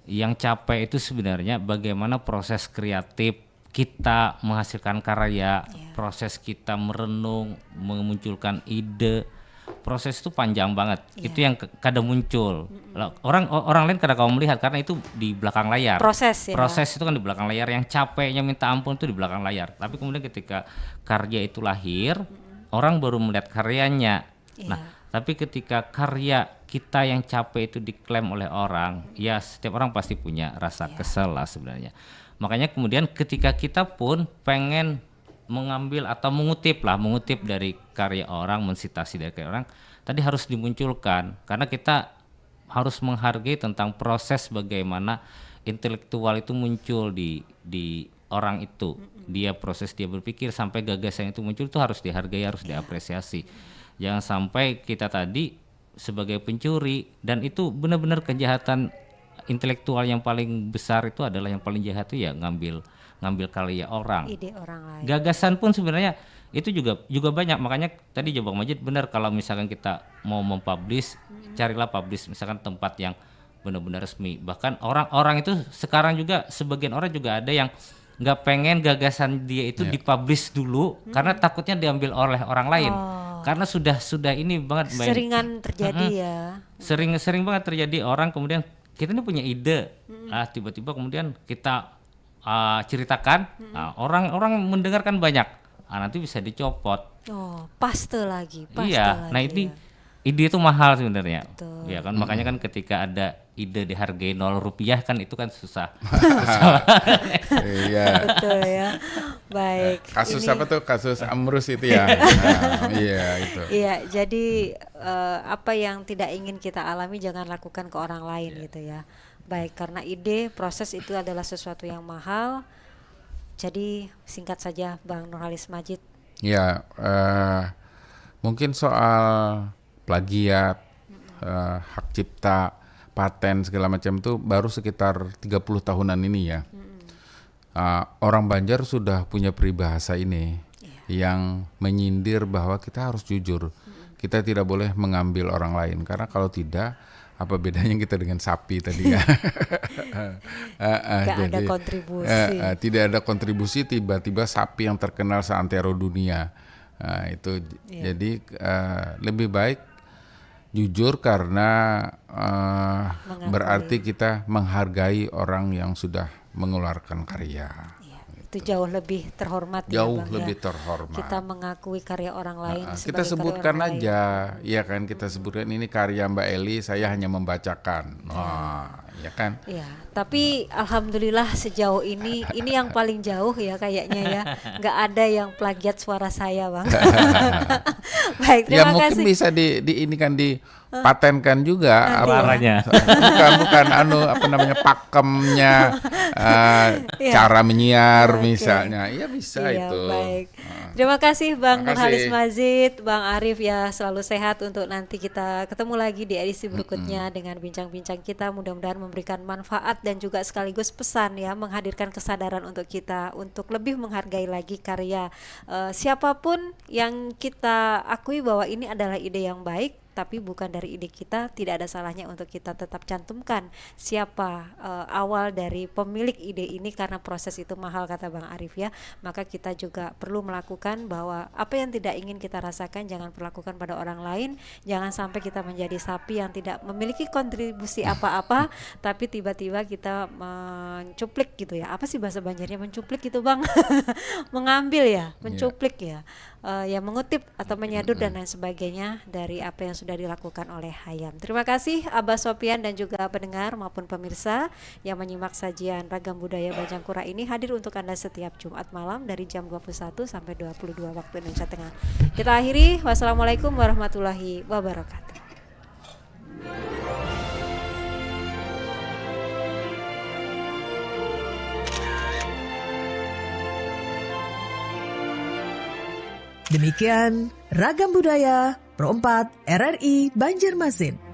Yang capek itu sebenarnya bagaimana proses kreatif kita menghasilkan karya, Iya. Proses kita merenung, memunculkan ide, proses itu panjang banget. Iya. Itu yang ke- kada muncul. Lah, orang orang lain kada kawa melihat karena itu di belakang layar. Proses, ya. Proses itu kan di belakang layar. Yang capeknya minta ampun itu di belakang layar. Tapi kemudian ketika karya itu lahir, orang baru melihat karyanya. Iya. Nah, tapi ketika karya kita yang capek itu diklaim oleh orang, ya setiap orang pasti punya rasa Iya. Kesel lah sebenarnya. Makanya kemudian ketika kita pun pengen mengambil atau mengutip lah, mengutip dari karya orang, mensitasi dari karya orang, tadi harus dimunculkan karena kita harus menghargai tentang proses bagaimana intelektual itu muncul di di orang itu. Dia proses dia berpikir sampai gagasan itu muncul itu harus dihargai, harus diapresiasi. Jangan sampai kita tadi sebagai pencuri dan itu benar-benar kejahatan intelektual yang paling besar itu adalah yang paling jahat itu ya ngambil ngambil karya orang. Ide orang lain. Gagasan pun sebenarnya itu juga juga banyak. Makanya tadi jawab Bang Majid benar, kalau misalkan kita mau mempublish, carilah publish misalkan tempat yang benar-benar resmi. Bahkan orang-orang itu sekarang juga sebagian orang juga ada yang nggak pengen gagasan dia itu Iya. dipublish dulu karena takutnya diambil oleh orang lain. Oh. Karena sudah sudah ini banget Mbak Ini. Seringan terjadi ya. Sering sering banget terjadi orang kemudian kita ini punya ide, ah tiba-tiba kemudian kita ah, ceritakan, nah, orang orang mendengarkan banyak, ah, nanti bisa dicopot. Oh, paste lagi, paste Iya, lagi. Nah ini Ya. Ide itu mahal sebenarnya. Betul. Ya kan, makanya kan ketika ada ide dihargai nol rupiah kan itu kan susah. Iya. Betul ya. Baik. Kasus Ini- apa tuh? Kasus Amrus itu ya. Nah, iya itu. Iya, jadi eh, apa yang tidak ingin kita alami jangan lakukan ke orang lain gitu ya. Baik, karena ide proses itu adalah sesuatu yang mahal. Jadi singkat saja Bang Nurhalis Majid. Ya, eh, mungkin soal plagiat, eh, hak cipta, paten segala macam itu baru sekitar tiga puluh tahunan ini ya. Ah, orang Banjar sudah punya peribahasa ini yang menyindir bahwa kita harus jujur. Kita tidak boleh mengambil orang lain karena kalau tidak, apa bedanya kita dengan sapi tadi ya? Eh, eh, Nggak ada jadi, kontribusi. eh, eh, tidak ada kontribusi, tiba-tiba sapi yang terkenal seantero dunia. Nah, itu j- Iya. jadi eh, lebih baik jujur karena eh, Mengakui. berarti kita menghargai orang yang sudah mengeluarkan karya. Iya, itu jauh lebih terhormat ya, Jauh Bang, ya. lebih terhormat. Kita mengakui karya orang lain Nah, sebagai kita karya sebutkan orang lain. Aja, ya kan, kita sebutkan ini karya Mbak Eli, saya hanya membacakan. Wah, ya kan? Iya, tapi alhamdulillah sejauh ini ini yang paling jauh ya kayaknya ya. Nggak ada yang plagiat suara saya, Bang. Baik, Ya terima mungkin kasih. Bisa di, di ini kan dipatenkan juga apa- Suaranya. bukan bukan anu apa namanya, pakemnya, eh, Iya. cara menyiar Oke. Misalnya, iya bisa Iya, itu. Baik. Terima kasih Bang Terima Nurhalis kasih. Majid, Bang Arif ya, selalu sehat untuk nanti kita ketemu lagi di edisi berikutnya dengan bincang-bincang kita, mudah-mudahan memberikan manfaat dan juga sekaligus pesan ya, menghadirkan kesadaran untuk kita untuk lebih menghargai lagi karya eh, siapapun yang kita akui bahwa ini adalah ide yang baik, tapi bukan dari ide kita, tidak ada salahnya untuk kita tetap cantumkan siapa uh, awal dari pemilik ide ini, karena proses itu mahal, kata Bang Arif, ya. Maka kita juga perlu melakukan bahwa apa yang tidak ingin kita rasakan jangan perlakukan pada orang lain. Jangan sampai kita menjadi sapi yang tidak memiliki kontribusi apa-apa, tapi tiba-tiba kita mencuplik gitu, ya. Apa sih bahasa Banjarnya mencuplik gitu, Bang? Mengambil, ya, mencuplik, ya. Uh, ya, mengutip atau menyadut dan lain sebagainya dari apa yang sudah dilakukan oleh Hayam. Terima kasih Abah Sopian dan juga pendengar maupun pemirsa yang menyimak sajian Ragam Budaya Bajangkura ini, hadir untuk Anda setiap Jumat malam dari jam dua puluh satu sampai dua puluh dua waktu Indonesia Tengah. Kita akhiri. Wassalamualaikum warahmatullahi wabarakatuh. Demikian Ragam Budaya Pro empat R R I Banjarmasin.